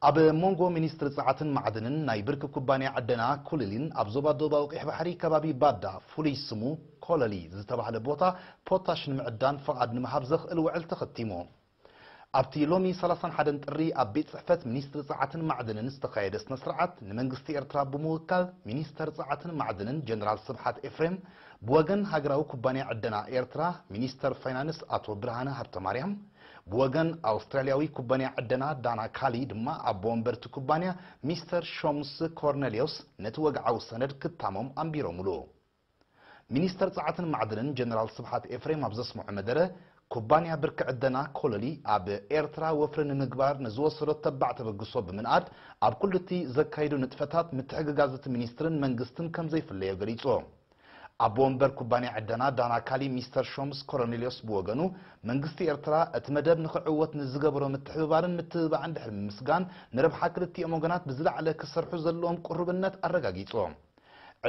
ኣብ መንጎ ሚኒስትሪ ጸዓትን ማዕድንን ናይ ብርኪ ኩባንያ ዕደና ኮለሊን ኣብ ዞባ ደቡባዊ ቀይሕ ባሕሪ ከባቢ ባዳ ፍሉይ ስሙ ኮለሊ ዝተባህለ ቦታ ፖታሽ ንምዕዳን ፈቓድ ንምሃብ ዘኽእል ውዕል ተኸቲሙ። ኣብቲ ሎሚ ሰላሳን ሓደን ጥሪ ኣብ ቤት ጽሕፈት ሚኒስትሪ ጸዓትን ማዕድንን ዝተኻየደ ስነ ስርዓት ንመንግስቲ ኤርትራ ብምውካል ሚኒስተር ጸዓትን ማዕድንን ጀነራል ስብሓት ኤፍሬም ብወገን ሃገራዊ ኩባንያ ዕደና ኤርትራ ሚኒስተር ፋይናንስ ኣቶ ብርሃነ ሃብተማርያም ብወገን ኣውስትራልያዊ ኩባንያ ዕደና ዳና ካሊ ድማ ኣቦ ወንበርቲ ኩባንያ ሚስተር ሾምስ ኮርኔልዮስ ነቲ ወግዓዊ ሰነድ ክታሞም ኣንቢሮምሉ። ሚኒስተር ጸዓትን ማዕድንን ጀነራል ስብሓት ኤፍሬም ኣብ ዘስምዖ መደረ፣ ኩባንያ ብርኪ ዕደና ኮለሊ ኣብ ኤርትራ ወፍሪ ንምግባር ንዝወሰዶ ተባዕ ተበግሶ ብምንኣድ ኣብ ኩሉቲ ዘካይዶ ንጥፈታት ምትሕግጋዝ እቲ ሚኒስትርን መንግስትን ከም ዘይፍለዮ ገሊጹ። ኣቦ ወንበር ኩባንያ ዕደና ዳና ካሊ ሚስተር ሾምስ ኮሮኔልዮስ ብወገኑ መንግስቲ ኤርትራ እቲ መደብ ንኽዕወት ንዝገበሮ ምትሕብባርን ምትብባዕን ድሕሪ ምምስጋን ንረብሓ ክልቲኦም ወገናት ብዝለዓለ ክሰርሑ ዘለዎም ቅሩብነት ኣረጋጊጹ።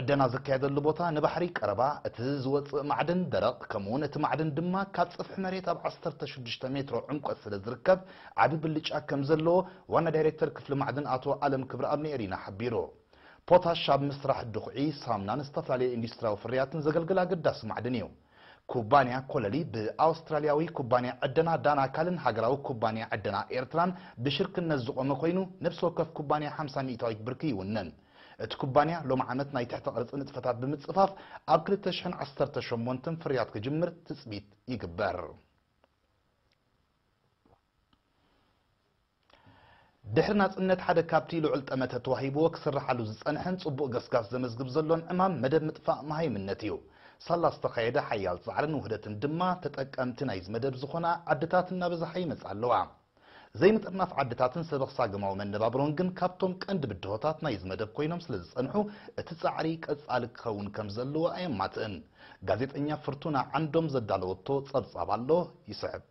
ዕደና ዝካየደሉ ቦታ ንባሕሪ ቀረባ፣ እቲ ዝወጽእ ማዕድን ደረቕ ከምኡውን እቲ ማዕድን ድማ ካብ ጽፍሒ መሬት ኣብ ዓሰርተ ሽዱሽተ ሜትሮ ዕምቆት ስለ ዝርከብ ዓቢ ብልጫ ከም ዘለዎ ዋና ዳይሬክተር ክፍሊ ማዕድን ኣቶ ኣለም ክብረኣብ ንኤሪና ሓቢሩ። ፖታሽ ኣብ ምስራሕ ድኹዒ፣ ሳምናን ዝተፈላለዩ ኢንዱስትሪያዊ ፍርያትን ዘገልግል ኣገዳሲ ማዕድን እዩ። ኩባንያ ኮለሊ ብኣውስትራልያዊ ኩባንያ ዕደና ዳና ካልን ሃገራዊ ኩባንያ ዕደና ኤርትራን ብሽርክነት ዝቖመ ኮይኑ ነብሲ ወከፍ ኩባንያ ሓምሳ ሚእታዊት ብርኪ ይውንን። እቲ ኩባንያ ሎም ዓመት ናይ ትሕተ ቅርጺ ንጥፈታት ብምጽፋፍ ኣብ ክልተ ሽሕን ዓሰርተ ሸሞንተን ፍርያት ክጅምር ትጽቢት ይግበር። ድሕሪ ናጽነት ሓደ ካብቲ ልዑል ጠመተ ተዋሂብዎ ክስርሓሉ ዝጸንሐን ጽቡቕ ገስጋስ ዘመዝግብ ዘሎን ዕማም መደብ ምጥፋእ መሃይምነት እዩ። ሳላ ዝተኻየደ ሓያል ጻዕርን ውህደትን ድማ ተጠቀምቲ ናይዚ መደብ ዝኾና ዓድታት እናበዝሓ ይመጻ ኣለዋ። ዘይምጥርናፍ ዓድታትን ሰበኽ ሳግማዊ መነባብሮን ግን ካብቶም ቀንዲ ብድሆታት ናይዚ መደብ ኮይኖም ስለ ዝጸንሑ እቲ ጻዕሪ ቀጻሊ ክኸውን ከም ዘለዎ ኣየማትእን። ጋዜጠኛ ፍርቱና ዓንዶም ዘዳለወቶ ጸብጻብ ኣሎ ይስዕብ።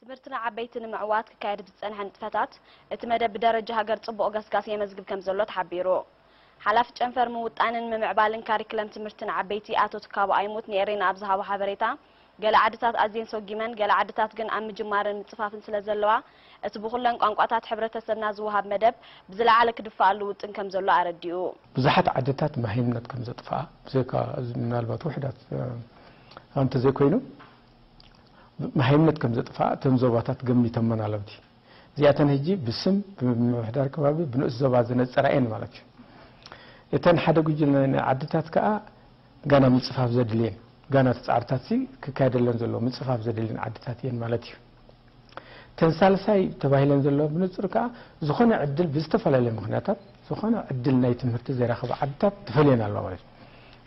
ትምህርቲ ንዓበይቲ ንምዕዋት ክካየድ ብዝጸንሐ ንጥፈታት እቲ መደብ ብደረጃ ሃገር ጽቡቕ ገስጋስ የመዝግብ ከም ዘሎ ተሓቢሩ። ሓላፊ ጨንፈር ምውጣንን ምምዕባልን ካሪክለም ትምህርቲ ንዓበይቲ ኣቶ ትካቦ ኣይሙት ንኤሬና ኣብ ዝሃቦ ሓበሬታ፣ ገለ ዓድታት ኣዝየን ሰጒመን፣ ገለ ዓድታት ግን ኣብ ምጅማርን ምጽፋፍን ስለ ዘለዋ፣ እቲ ብኹለን ቋንቋታት ሕብረተሰብና ዝወሃብ መደብ ብዝለዓለ ክድፈኣሉ ውጥን ከም ዘሎ ኣረዲኡ። ብዙሓት ዓድታት መሃይምነት ከም ዘጥፍኣ፣ ብዘይካ እዚ ምናልባት ውሑዳት እንተዘይኮይኑ፣ መሃይምነት ከም ዘጥፍኣ እተን ዞባታት ገሚቶመን ኣለዋ። እዚኣተን ሕጂ ብስም ብምምሕዳር ከባቢ ብንኡስ ዞባ ዝነጸራ እየን ማለት እዩ። እተን ሓደ ጉጅለ ናይ ዓድታት ከኣ ጋና ምጽፋፍ ዘድልየን፣ ጋና እቲ ጻዕርታት ሲ ክካየደለን ዘለዎ ምጽፋፍ ዘድልየን ዓድታት እየን ማለት እዩ። እተን ሳልሳይ ተባሂለን ዘለዋ ብንጹር ከኣ ዝኾነ ዕድል ብዝተፈላለየ ምኽንያታት ዝኾነ ዕድል ናይ ትምህርቲ ዘይረኸባ ዓድታት ተፈልየን ኣለዋ ማለት እዩ።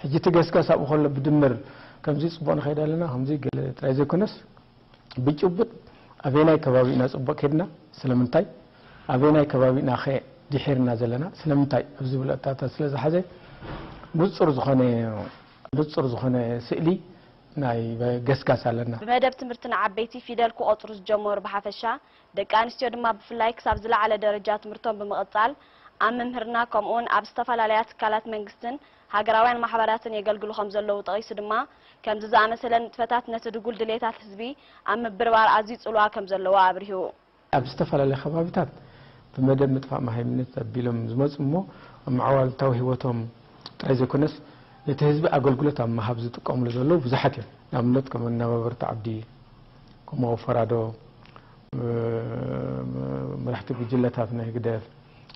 ሕጂ እቲ ገስጋስ ኣብኡ ከሎ ብድምር ከምዚ ጽቡቕ ንኸይድ ኣለና ከምዚ ገለ ጥራይ ዘይኮነስ ብጭቡጥ ኣበየናይ ከባቢ ኢና ጽቡቕ ከድና ስለምንታይ ኣበየናይ ከባቢ ኢና ኸ ድሒርና ዘለና ስለምንታይ ኣብ ዝብል ኣታታት ስለ ዝሓዘ ንጹር ዝኾነ ንጹር ዝኾነ ስእሊ ናይ ገስጋስ ኣለና። ብመደብ ትምህርቲ ንዓበይቲ ፊደል ክቖጽሩ ዝጀመሩ ብሓፈሻ ደቂ ኣንስትዮ ድማ ብፍላይ ክሳብ ዝለዓለ ደረጃ ትምህርቶም ብምቕጻል ኣብ ምምህርና ከምኡውን ኣብ ዝተፈላለያ ትካላት መንግስትን ሃገራውያን ማሕበራትን የገልግሉ ከም ዘለዉ ጠቒሱ ድማ ከምዚ ዝኣመሰለ ንጥፈታት ነቲ ድጉል ድሌታት ህዝቢ ኣብ ምብርባር ኣዝዩ ጽልዋ ከም ዘለዎ ኣብሪሁ። ኣብ ዝተፈላለያ ከባቢታት ብመደብ ምጥፋእ መሃይምነት ኣቢሎም ዝመጹ እሞ ኣብ መዓዋልታዊ ህይወቶም ጥራይ ዘይኮነስ ነቲ ህዝቢ ኣገልግሎት ኣብ ምሃብ ዝጥቀምሉ ዘለዉ ብዙሓት እዮም። ንኣብነት ከም ኣነባበርቲ ዓዲ፣ ከም ኣወፈራዶ፣ መራሕቲ ጉጅለታት ናይ ህግደፍ፣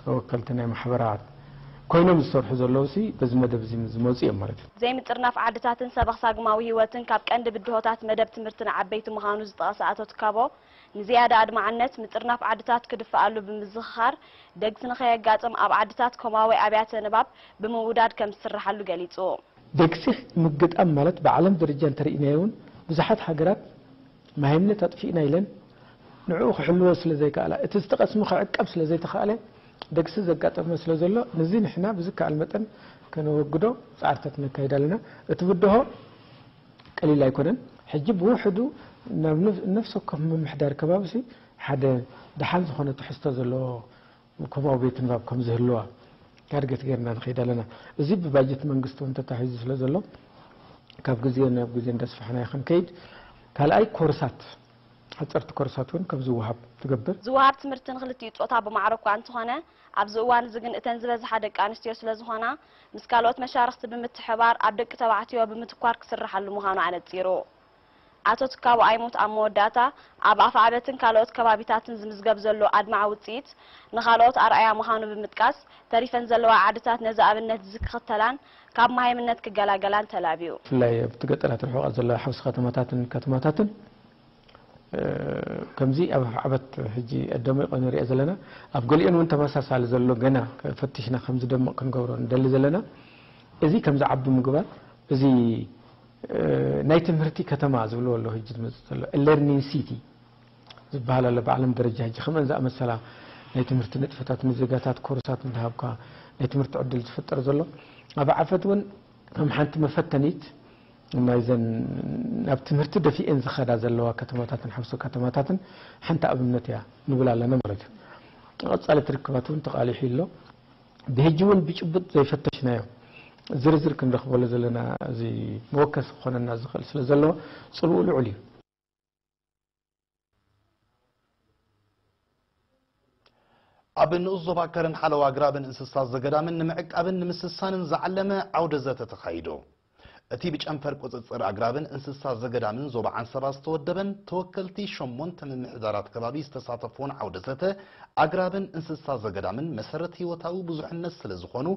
ተወከልቲ ናይ ማሕበራት ኮይኖም ዝሰርሑ ዘለዉ ሲ በዚ መደብ እዚ ዝመጹ እዮም ማለት እዩ። ዘይምጥርናፍ ዓድታትን ሰበኽ ሳግማዊ ህይወትን ካብ ቀንዲ ብድሆታት መደብ ትምህርቲ ንዓበይቲ ምዃኑ ዝጠቐሰ ኣቶ ትካቦ፣ ንዝያዳ ኣድማዕነት ምጥርናፍ ዓድታት ክድፈኣሉ ብምዝኽኻር፣ ደግሲ ንኸየጋጥም ኣብ ዓድታት ኮማዊ ኣብያተ ንባብ ብምውዳድ ከም ዝስርሓሉ ገሊጹ። ደግሲ ምግጣም ማለት ብዓለም ደረጃ እንተርኢናዮ እውን ብዙሓት ሃገራት ማሂምነት ኣጥፊእና ኢለን ንዕኡ ክሕልዎ ስለ ዘይከኣላ፣ እቲ ዝተቐስመ ክዕቀብ ስለ ዘይተኻእለ ደግሲ ዘጋጠመ ስለ ዘሎ፣ ነዚ ንሕና ብዝከኣል መጠን ከነወግዶ ጻዕርታት ነካይድ ኣለና። እቲ ብድሆ ቀሊል ኣይኮነን። ሕጂ ብውሕዱ ናብ ነፍሲ ወከፍ ምምሕዳር ከባቢሲ ሓደ ደሓን ዝኾነ ትሕዝቶ ዘለዎ ኮማዊ ቤት ንባብ ከም ዝህልዋ ታርጌት ጌርና ንኸይድ ኣለና። እዚ ብባጀት መንግስቲ እውን ተታሒዙ ስለ ዘሎ ካብ ግዜ ናብ ግዜ እንዳስፋሕናዮ ክንከይድ፣ ካልኣይ ኮርሳት ሓፀርቲ ኮርሳት እውን ከም ዝወሃብ ትገብር። ዝወሃብ ትምህርቲ ንክልቲኡ ፆታ ብማዕረ እኳ እንተኾነ፣ ኣብዚ እዋን እዚ ግን እተን ዝበዝሓ ደቂ ኣንስትዮ ስለ ዝኾና፣ ምስ ካልኦት መሻርኽቲ ብምትሕባር ኣብ ደቂ ተባዕትዮ ብምትኳር ክስርሓሉ ምዃኑ ኣነፂሩ። ኣቶ ትካቦ ኣይሙት ኣብ መወዳእታ፣ ኣብ ኣፍዓበትን ካልኦት ከባቢታትን ዝምዝገብ ዘሎ ኣድማዒ ውፅኢት ንኻልኦት ኣርኣያ ምዃኑ ብምጥቃስ፣ ተሪፈን ዘለዋ ዓድታት ነዚ ኣብነት እዚ ክኽተላን ካብ መሃይምነት ክገላገላን ተላብዩ። ብፍላይ ኣብቲ ገጠራት ርሑቓት ዘለዋ ሓውሲ ከተማታትን ከተማታትን ከምዚ ኣብ ዓበት ሕጂ ኣደሚቑ ንሪኦ ዘለና። ኣብ ገሊኦን እውን ተመሳሳሊ ዘሎ ገና ፈቲሽና ከም ዝደምቕ ክንገብሮ ንደሊ ዘለና። እዚ ከም ዝዓቢ ምግባር፣ እዚ ናይ ትምህርቲ ከተማ ዝብልዎ ኣሎ፣ ሕጂ ዝመፅእ ዘሎ learning city ዝበሃል ኣሎ። ብዓለም ደረጃ ሕጂ ከምአን ዝኣመሰላ ናይ ትምህርቲ ንጥፈታት ንዜጋታት ኮርሳት እንዳሃብካ ናይ ትምህርቲ ዕድል ዝፍጠር ዘሎ፣ ኣብ ዓፈት እውን ከም ሓንቲ መፈተኒት ናይዘን ናብ ትምህርቲ ደፊኤን ዝኸዳ ዘለዋ ከተማታትን ሓውሲ ከተማታትን ሓንቲ ኣብነት እያ ንብል ኣለና ማለት እዩ። ቀጻሊ ትርክባት እውን ተቓሊሑ ኣሎ። ብሕጂ እውን ብጭቡጥ ዘይፈተሽናዮ ዝርዝር ክንረኽበሉ ዘለና፣ እዚ መወከሲ ክኾነና ዝኽእል ስለ ዘለዎ፣ ጽልኡ ልዑል እዩ። ኣብ ንኡስ ዞባ ከረን ሓለዋ ኣግራብን እንስሳ ዘገዳምን ንምዕቃብን ንምስሳንን ዝዓለመ ዓውደ ዘተ ተኻይዶ። እቲ ብጨንፈር ቁጽጽር ኣግራብን እንስሳ ዘገዳምን ዞባ ዓንሰባ ዝተወደበን ተወከልቲ ሸሞንተ ምምሕዳራት ከባቢ ዝተሳተፍዎን ዓውደ ዘተ ኣግራብን እንስሳ ዘገዳምን መሰረት ህይወታዊ ብዙሕነት ስለ ዝኾኑ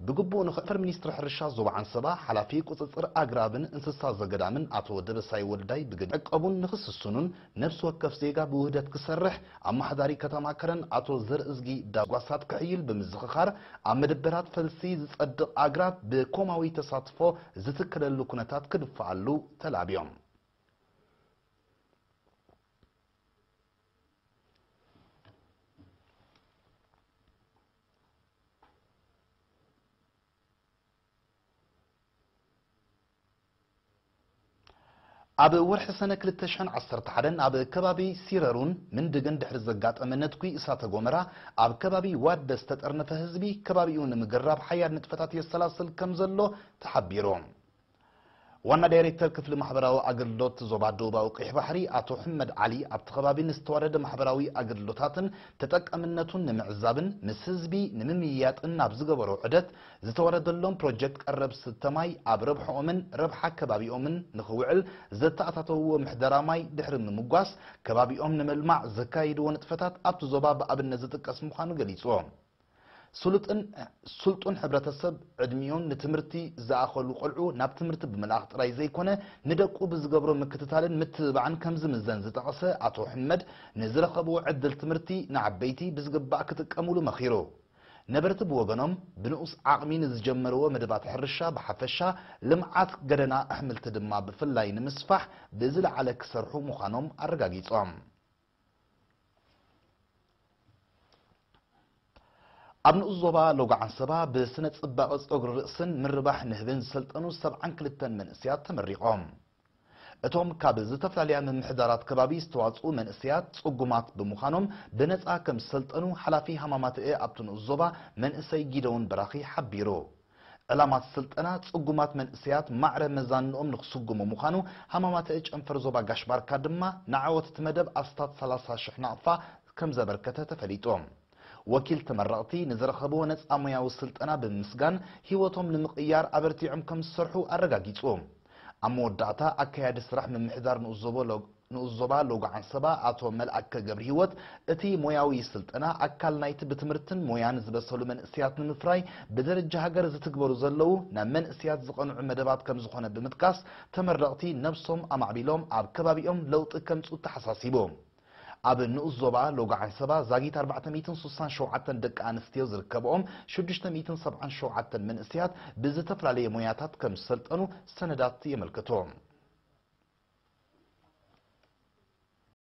ብግቡእ ንኸፈር ሚኒስትሪ ሕርሻ ዞባ ዓንሰባ ሓላፊ ቁጽጽር ኣግራብን እንስሳ ዘገዳምን ኣቶ ደበሳይ ወልዳይ ብግድ ዕቀቡን ንኽስስኑን ነፍሲ ወከፍ ዜጋ ብውህደት ክሰርሕ ኣመሓዳሪ ከተማ ከረን ኣቶ ዘርእዝጊ ዳጓሳት ክሕይል ብምዝኽኻር ኣብ መደበራት ፈልሲ ዝጸድቕ ኣግራብ ብኮማዊ ተሳትፎ ዝትከለሉ ኩነታት ክድፍኣሉ ተላብዮም። ኣብ ወርሒ ሰነ ክልተ ሽሕን ዓሰርተ ሓደን ኣብ ከባቢ ሲረሩን ምንድግን ድሕሪ ዘጋጠመ ነትጒ እሳተ ጎመራ ኣብ ከባቢ ዋደ ዝተጠርነፈ ህዝቢ ከባቢኡ ንምግራብ ሓያል ንጥፈታት የሰላስል ከም ዘሎ ተሓቢሩ። ዋና ዳይሬክተር ክፍሊ ማሕበራዊ ኣገልግሎት ዞባ ደቡባዊ ቀይሕ ባሕሪ ኣቶ ሕመድ ዓሊ ኣብቲ ከባቢ ንዝተዋደደ ማሕበራዊ ኣገልግሎታትን ተጠቃምነቱን ንምዕዛብን ምስ ህዝቢ ንምምይያጥን ናብ ዝገበሮ ዑደት ዝተወረደሎም ፕሮጀክት ቀረብ ስተ ማይ ኣብ ረብሐኦምን ረብሓ ከባቢኦምን ንኽውዕል ዘተኣታተውዎ ምሕደራ ማይ ድሕሪ ምምጓስ፣ ከባቢኦም ንምልማዕ ዘካይድዎ ንጥፈታት ኣብቲ ዞባ ብኣብነት ዝጥቀስ ምዃኑ ገሊጹ። ስሉጥን ስልጡን ሕብረተሰብ ዕድሚኦም ንትምህርቲ ዝኣኸሉ ቆልዑ ናብ ትምህርቲ ብምልኣኽ ጥራይ ዘይኮነ ንደቁ ብዝገብሮ ምክትታልን ምትብባዕን ከም ዝምዘን ዝጠቐሰ ኣቶ ሕመድ ንዝረኸብዎ ዕድል ትምህርቲ ንዓበይቲ ብዝግባእ ክጥቀምሉ መኺሩ። ነበርቲ ብወገኖም ብንኡስ ዓቕሚ ንዝጀመርዎ መደባት ሕርሻ ብሓፈሻ ልምዓት ገደና ኣሕምልቲ ድማ ብፍላይ ንምስፋሕ ብዝለዓለ ክሰርሑ ምዃኖም ኣረጋጊጾም። ኣብ ንኡስ ዞባ ሎጎ ዓንሰባ ብስነ ጽባቐ ጸጉሪ ርእስን ምርባሕ ንህብን ዝሰልጠኑ ሰብዓን ክልተን መንእሰያት ተመሪቖም። እቶም ካብ ዝተፈላለያ ምምሕዳራት ከባቢ ዝተዋጽኡ መንእሰያት ጽጉማት ብምዃኖም ብነጻ ከም ዝሰልጠኑ ሓላፊ ሃማማተኤ ኣብቲ ንኡስ ዞባ መንእሰይ ጊደውን በራኺ ሓቢሩ። ዕላማ እቲ ስልጠና ጽጉማት መንእሰያት ማዕረ መዛንኦም ንክስጉሙ ምዃኑ ሃማማተኤ ጨንፈር ዞባ ጋሽ ባርካ ድማ ንዓወት እቲ መደብ ኣስታት ሰላሳ ሽሕ ናቕፋ ከም ዘበርከተ ተፈሊጡ። ወኪል ተመረቕቲ ንዝረኸብዎ ነጻ ሞያዊ ስልጠና ብምምስጋን ህይወቶም ንምቕያር ኣበርቲዖም ከም ዝሰርሑ ኣረጋጊጹ። ኣብ መወዳእታ ኣካያዲ ስራሕ ምምሕዳር ንኡስ ዞቦ ሎ- ንኡስ ዞባ ሎጎ ዓንሰባ ኣቶ መልኣከ ገብርሂወት እቲ ሞያዊ ስልጠና ኣካል ናይቲ ብትምህርትን ሞያን ዝበሰሉ መንእሰያት ንምፍራይ ብደረጃ ሃገር ዝትግበሩ ዘለዉ ናብ መንእሰያት ዝቐንዑ መደባት ከም ዝኾነ ብምጥቃስ ተመረቕቲ ነብሶም ኣማዕቢሎም ኣብ ከባቢኦም ለውጢ ከምጽኡ ተሓሳሲቡ። ኣብ ንኡስ ዞባ ሎጎ ዓንሰባ ዛጊት ኣርባዕተ ሚእትን ስሳን ሸውዓተን ደቂ ኣንስትዮ ዝርከብኦም ሽዱሽተ ሚእትን ሰብዓን ሸውዓተን መንእሰያት ብዝተፈላለየ ሞያታት ከም ዝሰልጠኑ ሰነዳት የመልክቱ።